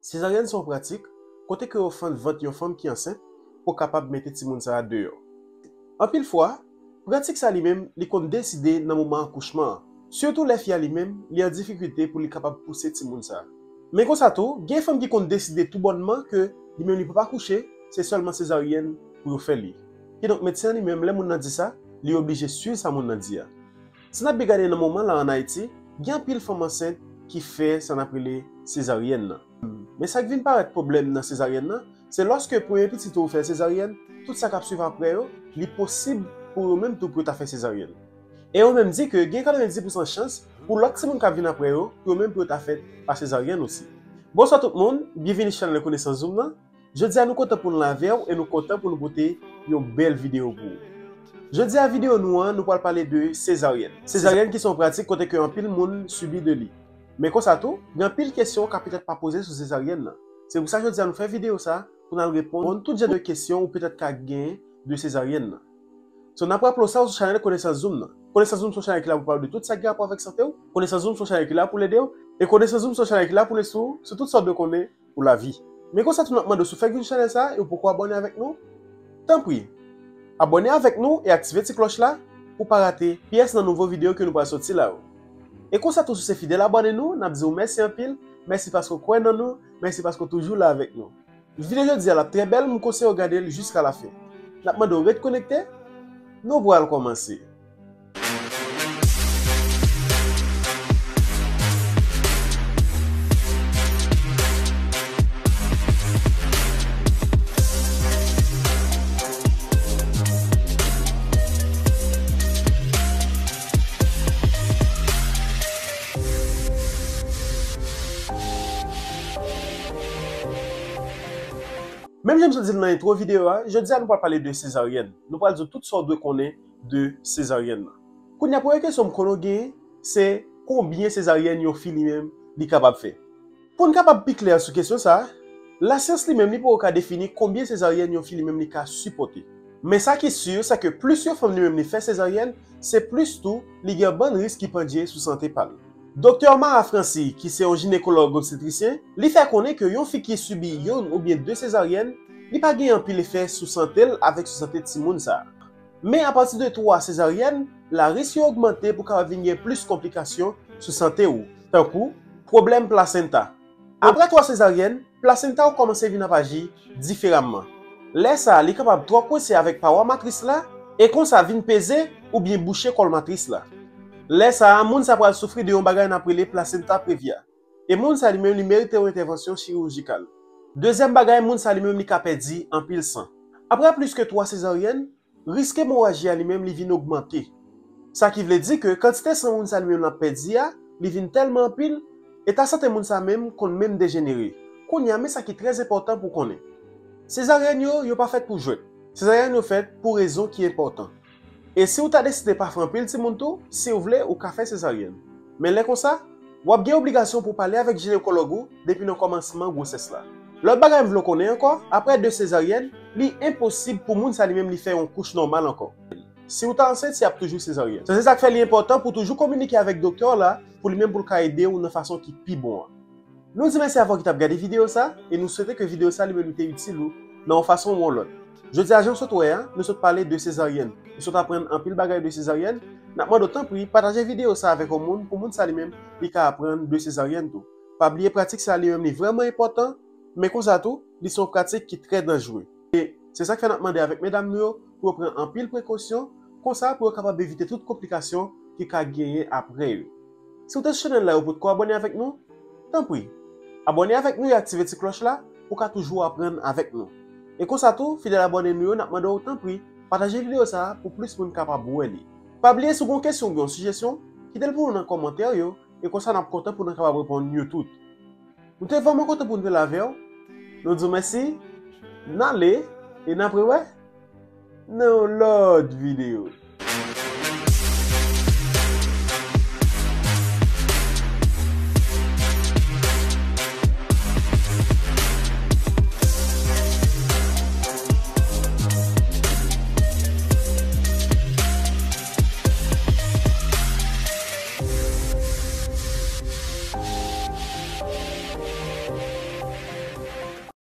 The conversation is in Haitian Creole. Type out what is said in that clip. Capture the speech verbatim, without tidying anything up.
Sezaryèn se yon pratik kote ke yo fann vant yon fanm ki ansent pou kapab mete timoun sa a deyò. Anpil fwa, pratik sa li menm, li konn deside nan moman akouchman an. Sitou lè fi a li menm, li an difikilte pou li kapab pouse timoun sa a. Men konsa tou, gen fanm ki konn deside toubònman ke li menm li p ap akouche, se sèlman sezaryèn pou yo fè li. Kidonk, medsen an li menm, lè moun nan di sa, li oblije swiv sa moun nan di a. Si n ap byen gade nan moman la ann Ayiti, gen anpil fanm ansent ki fè sa n ap rele sezaryèn nan. Men sa k vin parèt pwoblèm nan sezaryèn nan, se lòske premye pitit ou fè sezaryèn, tout sa k ap swiv apre yo, li posib pou yo menm tou pou yo ta fè sezaryèn. E yo menm di ke gen katrevenndis pousan chans pou lòt timoun k ap vin apre yo, pou yo menm pou yo ta fèt pa sezaryèn osi. Bonswa tout moun, byenvini sou chanèl Konesans Zoom nan. Jodi a nou kontan pou n la avè w e nou kontan pou nou pote yon bèl videyo pou ou. Jodi a videyo nou an, nou pral pale de sezaryèn. Sezaryèn ki se yon pratik kote ke anpil moun sibi de li. Men konsa tou, gen anpil kesyon w ka petèt pa poze sou sezaryèn nan. Se pou sa jodi a nou fè videyo sa, pou n al reponn tout jan de kesyon ou petèt ka gen de sezaryèn nan. So, n ap raple w sa w sou chanèl Konesans Zoom nan. Konesans Zoom se yon chanèl ki la pou pale de tout sa ki gen rapò avèk sante w. Konesans Zoom se yon chanèl ki la pou l ede w. E Konesans Zoom se yon chanèl ki la pou l enstwi w sou tout sòt de konnen pou lavi. Men konsa tou n ap mande w si w fèk vin sou chanèl sa a e w poko abòne avèk nou, tanpri, abòne avèk nou e aktive ti klòch la pou w pa rate pyès nan nouvo videyo ke nou pral soti la yo. E konsa tou si w se fidèl abòne nou, n ap di w mèsi anpil, mèsi paske w kwè nan nou, mèsi paske w toujou la avèk nou. Videyo jodi a l ap trè bèl, m konseye w gade l jiska lafen. N ap mande w ret konekte, nou pral kòmanse. Menm jan m sot di l nan entwo videyo a, jodi a nou pral pale de sezaryèn. Nou pral di w tout sa w dwe konnen de sezaryèn nan. Kounye a, premye kesyon m konnen w genyen, se konbyen sezaryèn yon fi li menm li kapab fè. Pou n kapab pi klè sou kesyon sa a, lasyans li menm li poko ka defini konbyen sezaryèn yon fi li menm li ka sipòte. Men sa ki si, se ke plis yon fanm li menm li fè sezaryèn, se plis tou li gen yon bann risk ki pandye sou sante pa l. Doktè Mara Francy, ki se yon jinekològ obstetrisyen, li fè konnen ke yon fi ki sibi youn oubyen de sezaryèn, li pa gen anpil efè sou sante l avèk sou sante timoun sa a. Men apati de twa sezaryèn, la risk yo ogmante pou kapab vin gen plis konplikasyon sou sante w, tankou pwoblèm plasenta. Apre twa sezaryèn, plasenta w kòmanse vin ap aji diferaman. Lè sa a, li kapab twò kwense avèk pawa matris la, e konsa vin peze oubyen bouche kòl matris la. Lè sa a, moun sa pral soufri de yon bagay n ap rele plasenta previa. E moun sa li menm li merite yon entèvansyon chirijikal. Dezyèm bagay, moun sa li menm li ka pèdi anpil san. Apre plis ke twa sezaryèn, risk emoraji a li menm li vin ogmante. Sa ki vle di ke kantite san moun sa li menm l ap pèdi a, li vin tèlman anpil, eta sante moun sa menm konn menm dejenere. Kounye a, men sa ki trè enpòtan pou w konnen. Sezaryèn yo, yo pa fèt pou jwèt. Sezaryèn yo fèt pou rezon ki enpòtan. E si w ta deside pa fè anpil timoun tou, si w vle, ou ka fè sezaryèn. Men lè konsa, w ap gen obligasyon pou w pale avèk jinekològ ou depi nan kòmansman gwosès la. Lòt bagay m vle w konnen ankò, apre de sezaryèn, li enposib pou moun sa li menm li fè yon kouch nòmal ankò. Si w ta ansent, se ap toujou sezaryèn. Se sa k fè li enpòtan pou w toujou kominike avèk doktè w la, pou li menm pou l ka ede w nan fason ki pi bon an. Nou di mèsi avè w ki t ap gade videyo sa, e nou swete ke videyo sa li menm li te itil ou nan yon fason ou yon lòt. Jodi a, jan w sot wè a, nou sot pale de sezaryèn. Nou sot aprann anpil bagay de sezaryèn. N ap mande w tanpri pataje videyo sa avèk yon moun, pou moun sa li menm li ka aprann de sezaryèn tou. Pa bliye pratik sa li menm li vrèman enpòtan, men konsa tou, li se yon pratik ki trè danjere. E se sa k fè n ap mande avèk medam nou yo pou yo pran anpil prekosyon, konsa pou yo kapab evite tout konplikasyon ki ka genyen apre yo. Si w te sou chanèl la e w potko abòne avèk nou, tanpri, abòne avèk nou e aktive ti klòch la pou w ka toujou aprann avèk nou. E konsa tou, fidèl abòne nou yo, n ap mande w tanpri, pataje videyo sa a pou plis moun kapab wè li. Pa bliye si w gen yon kesyon oubyen yon sijesyon, kite l pou nou nan kòmantè yo, e konsa n ap kontan pou nou kapab reponn yo tout. Nou te vrèman kontan pou n te la avè w. Nou di w mèsi. N ale e n ap rewè nan yon lòt videyo.